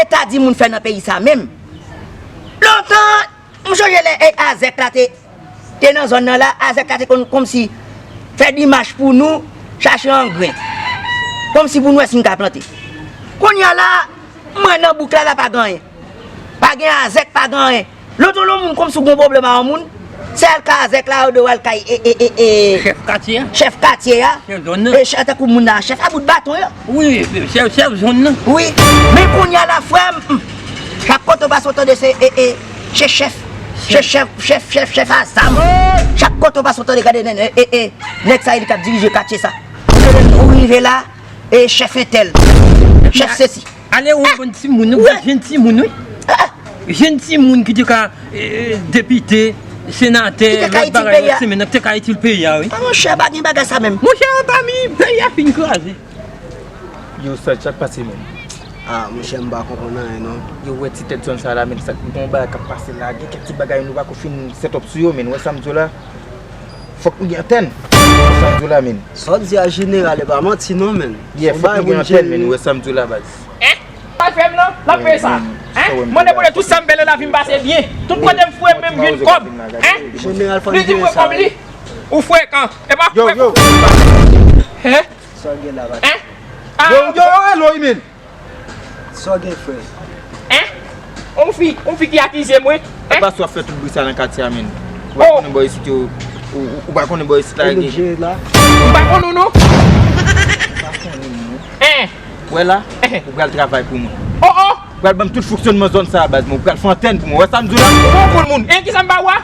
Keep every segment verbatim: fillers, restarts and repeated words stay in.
Leta di moun fè nan peyi sa menm? Lontan, m sonje lè, e, Azèk la te, te nan zòn nan la, Azèk la te konn kòmsi fè demach pou nou, chache angren. Kòmsi pou nou wè si n ka plante. Kounye a la, m wè nan bouk la, la pa gen anyen. Pa gen Azèk, pa gen anyen. Lontan, lè yon moun kòmsi w gen yon pwoblèm a yon moun, se al kay Azèk la, ou dwe al kay, e, e, e, e, chèf katye a. Chèf katye a. Chèf zòn nan. E chèf, tankou moun nan, chèf a bout baton yo. Wi, chèf, chèf zòn nan. Wi. Men kounye a la, frè m, hmm, chak kote w pase, w tande se, e, e, se chèf. Se chèf, chèf, chèf, chèf a zam. Chak kote w pase, w tande, gade, nèg, e, e, nèg sa, e li k ap dirije katye sa. Ou rive la, e chèf entèl. Chèf sesi. Ale ou bann timoun, ou jèn timoun, wi. Jèn timoun ki te ka, eh, depite, senatè, lòt bagay, lòt semen nan, ki te ka itil peyi a, wi. A, monchè, pa gen bagay sa menm. Monchè, pami peyi a fin kraze. Yo, sa, sa k pase menm? A, monchè, m pa konprann anyen, non. Yo, wè ti tèt zòn sa la, menm sa, gen yon bagay k ap pase la, gen kèk ti bagay nou pako fin set up sou yo, menm, wè sa m di w la. Fòk nou gen antèn. Sa m di w la, men. Sa w di a jeneral, e pa manti non, men. Yeah, fòk nou gen antèn, men, ou wè sa m di w la, baz. Hein? Sa fè m nan, l ap peye sa. Hein? Mande pou tout sa m fè nan lavi m pase byen. Tout kote m foure men m jwenn kòb. Hein? Jeneral, fò n jere sa. Li di m kòb li. Ou frekan. E pa frekan. Hein? Sa w gen la, baz. Hein? Yo, yo, yo, rele w, men. Sa w gen, frè? Hein? On fi, on fi ki akize mwen? Hein? Apa sou ap fè tout bri sa nan katye a, menm? Ou pa konnen bò isit yo, ou, ou, ou pa konnen bò isit la gen. Ou pa konnen non? Ou pa konnen non. Hein? Wè la, ou pral travay pou mwen. Oh, oh! Ou pral ban m tout fonksyònman zòn sa a, baz, men ou pral fè antèn pou mwen. Wè sa m di w la? Ou bon moun. Hein, kisa m ba ou a?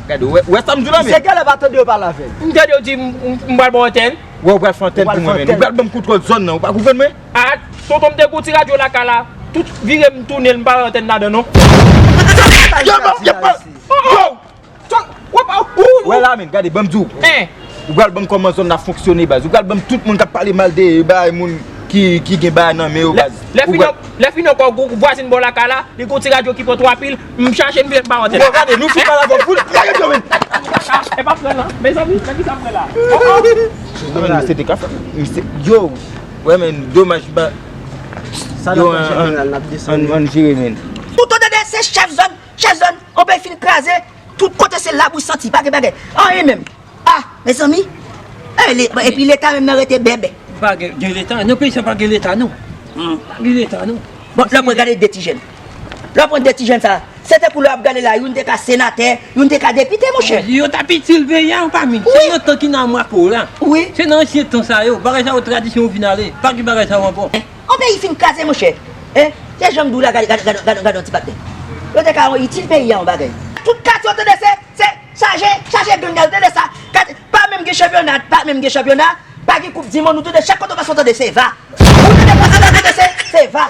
Gade, wè, wè sa m di w la, men. Se gade pa tande yo pale avè l. M tande yo di m, m, m pral ba w antèn. Wè, ou pral fè antèn pou mwen, men. Ou pral ban m kontwòl zòn nan, ou pa konprann mwen? A, tonton m te gon ti radyo lakay la, tout vire m tounen l, m pa wè antèn ladan non. Yo, yo, yo, yo. Wè la, men, gade, ban m di w. Ou pral ban m kòman zòn nan fonksyone, baz. Ou pral ban m tout moun k ap pale mal de bagay moun ki, ki gen bagay nan men yo, baz. Lè fini, lè fini ankò, vwazin bò lakay la, li gon ti radyo ki pran twa pil, m chache m vin ba w antèn. Bon, gade, nou fin pale avè w, fout lage yo, men. E pa pran la, mezanmi, nan ki sa m pran la? Oh, oh. Yo, men, misye te ka fè, misye, yo, wè, men, domaj, ba, yo, an, an, an jere, men. Tout otan de se chèf zòn, chèf zòn, on peyi fin kraze, tout kote se labou santi, pa gen bagay. Anyen menm. Ah, mezanmi. Eh, le-, epi leta menm nan rete bèbè. Pa gen, gen leta. Nan peyi sa pa gen leta, non. Hmm. Pa gen leta, non. Bon, lè mwen gade de ti jèn. Lè pran de ti jèn sa. Se tankou lè w ap gade la, youn te ka senatè, youn te ka depite, monchè. Yo t ap itil peyi a, pa min. Se nan tan ki nan mwa ko la. Wi. Se nan ansyen tan sa yo. Bagay sa yo tradisyon yo vin ale. Pa gen bagay sa yo ankò. On peyi fin kraze, monchè. Hein? Se jan m di w la, gade, gade, gade, gade, gade yon ti patnè. Yo te ka itil peyi a yon bagay. Tout katye w tande se, se chaje, chaje gang, gade, tande sa. Katye, pa menm gen chanpyona, pa menm gen chanpyona, pa gen koup di monn, ou tande chak kote w pase w tande se va. Ou tande pase w tande se, se va.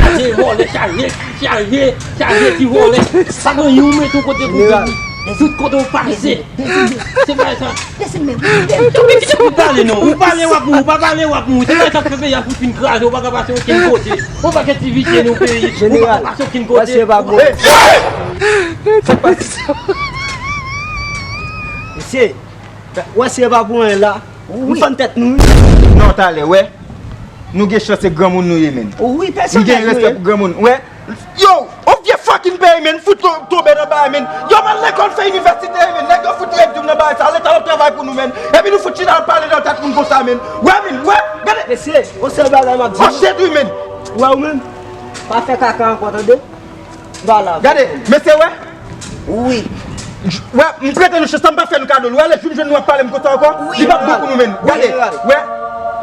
Chaje, vòlè, chaje, chaje, chaje ti vòlè. Pa gen youn mete yon kote pou vini. Tout kote w pase. Se pa sa. Ou pale non, ou pale w ap mouri, ou pa pale w ap mouri. Se pa sa k fè peyi a fout fin kraze, ou pa ka pase okenn kote. Ou pa gen ti visye nan peyi, ou pa ka pase okenn kote. Jeneral, wè si e pa bon. Mesye, wè si e pa bon la. Nou fann tèt nou, wi. Non, talè, wè. Nou gen chans se granmoun nou ye, menn. Wi, pèsonèl nou ye. Nou gen respè pou granmoun. Wè. Yo, on vye fucking peyi, menn. Fout to-, tonbe nan bagay, menn. Yo, m al lekòl, fè inivèsite, menn. Nèg yo fout redwi m nan bagay sa. Leta w ap travay pou nou, menn. Epi nou fout chita ap pale nan tèt moun konsa, menn. Wè, menn, wè. Gade. Mesye, on sèl bagay m ap di nou. Oh, shit, wi, menn. Wè, ou menm. Pa fè kaka ankò, tande? Gade, mesye, wè. Wi. Wè, m prete nou chans, sa m pa fè nou kado l. Wè, lè jou m jwenn nou ap pale m konsa ankò, li p ap bon pou nou, menn. Gade, wè.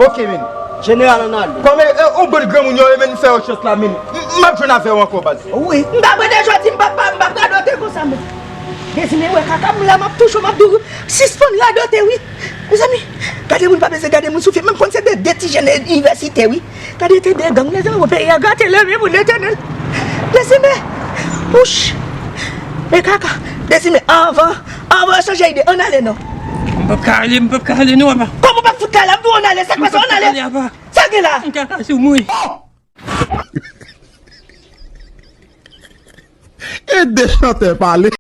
Ok, menn. Jeneral, ann ale. Kòm e, e, on bann granmoun yo, e, menn, fè yo chans la, menn. M, m ap jwenn avè w ankò, baz. Wi. M pa prete jodi, m p ap, m p ap radote konsa, menn. Dezi, men wè, kaka m la, m ap touche w, m ap di w, sispann radote, wi. Mezanmi, gade moun pa bezwen gade moun soufle. Menm konn se de, de ti jèn inivèsite, wi. Gade te de gang, mezanmi, peyi a gate, leve pou Letènèl. Dezime, wouch. Men kaka, Dezime, anvan, anvan yo chanje ide, ann ale non. M p ap ka ale, m p ap ka ale non, apa. Kòman w p ap fout ka ale? M di w ann ale, sa k pase, ann ale. Sa gen la? M kaka sou mwen. E de chantè pale.